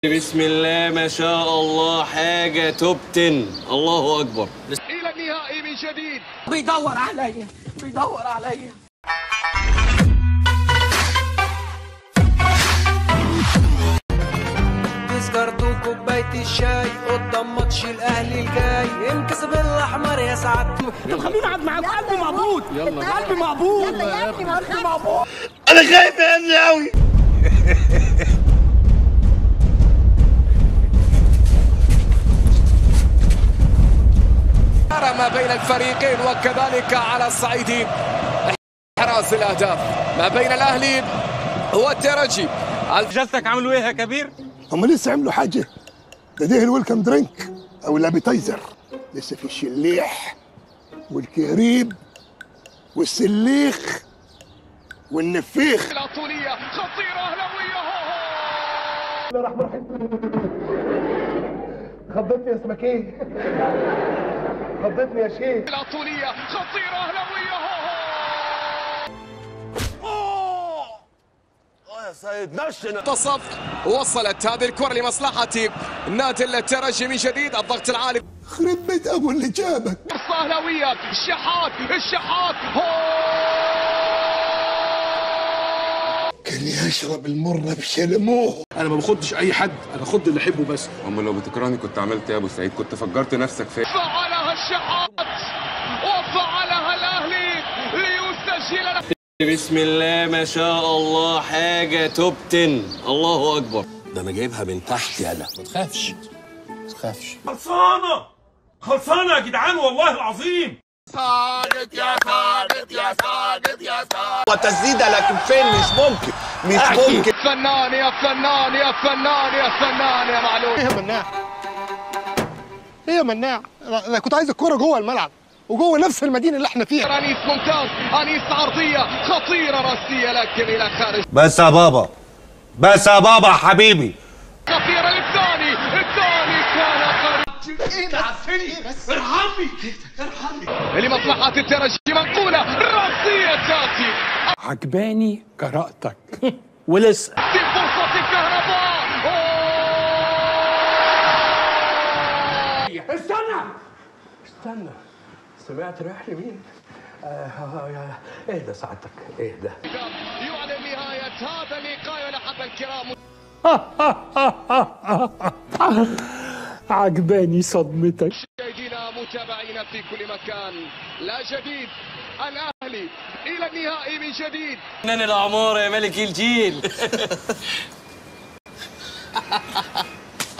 بسم الله ما شاء الله، حاجة top 10. الله أكبر. إلى النهائي من جديد. بيدور عليا بيدور عليا. تذكرته كوباية الشاي قدام ماتش الأهلي الجاي، انكسب الأحمر يا سعادته. طب خليني أقعد معاك، قلبي مقبوض، قلبي مقبوض، قلبي مقبوض. أنا خايف يا ابني أوي. ما بين الفريقين وكذلك على الصعيد احراز الاهداف ما بين الاهلي والترجي. جلستك عملوا ايه يا كبير؟ هم لسه عملوا حاجة؟ ده ال welcome drink او ال appetizer، لسه في الشليح والكريب والسليخ والنفيخ. الطوليه خطيرة اهلاويه. الرحمن الرحيم. خضتني يا اسمك ايه؟ خضتني يا شيخ. الطوليه خطيرة اهلاويه. يا سيد نشنا. منتصف وصلت هذه الكره لمصلحة نادي الترجي من جديد. الضغط العالي. خرب بيت ابو اللي جابك. فرصة اهلاويه. الشحات الشحات. كان يشرب المرة بشلموه. انا ما باخدش اي حد، انا باخد اللي احبه بس. امال لو بتكرهني كنت عملت ايه يا ابو سعيد؟ كنت فجرت نفسك فين؟ فعلها الشحات وفعلها الاهلي ليسجل. بسم الله ما شاء الله، حاجة توب 10. الله أكبر. ده أنا جايبها من تحت يالا. ما تخافش ما تخافش. خلصانة خلصانة يا جدعان والله العظيم. صادق يا صادق يا صادق يا صادق. وتسديدة لكن فين؟ مش ممكن مش ممكن. فنان يا فنان يا فنان يا فنان يا معلول. ايه يا مناع؟ ايه يا مناع؟ أنا كنت عايز الكورة جوه الملعب وجوه نفس المدينة اللي احنا فيها. انيس ممتاز، انيس عرضية خطيرة راسية لكن الى خارج. بس يا بابا، بس يا بابا حبيبي. خطيرة للثاني، الثاني كان قريب. ايه بس؟ ارحمني ارحمني. لمصلحة الترجي منقوله راسية تاتي. عجباني جرأتك ولسه في فرصة الكهرباء. استنى استنى، سمعت رايح لمين؟ اهدى سعادتك اهدى. يعلن نهاية هذا اللقاء يا الأحبة الكرام. عجباني صدمتك. مشاهدينا متابعينا في كل مكان، لا جديد، الأهلي إلى النهائي من جديد. فنان الأعمار يا ملك الجيل.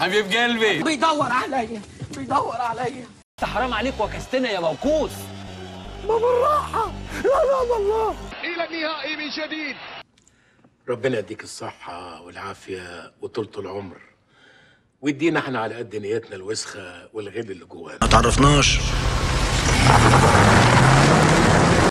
حبيب قلبي. بيدور عليا بيدور عليا. حرام عليك وكستنا يا موكوس. ما بالراحة لا لا والله. إلى النهائي من جديد. ربنا يديك الصحة والعافية وطولة العمر، ويدينا احنا على قد نيتنا الوسخة والغل اللي جوانا. ما تعرفناش.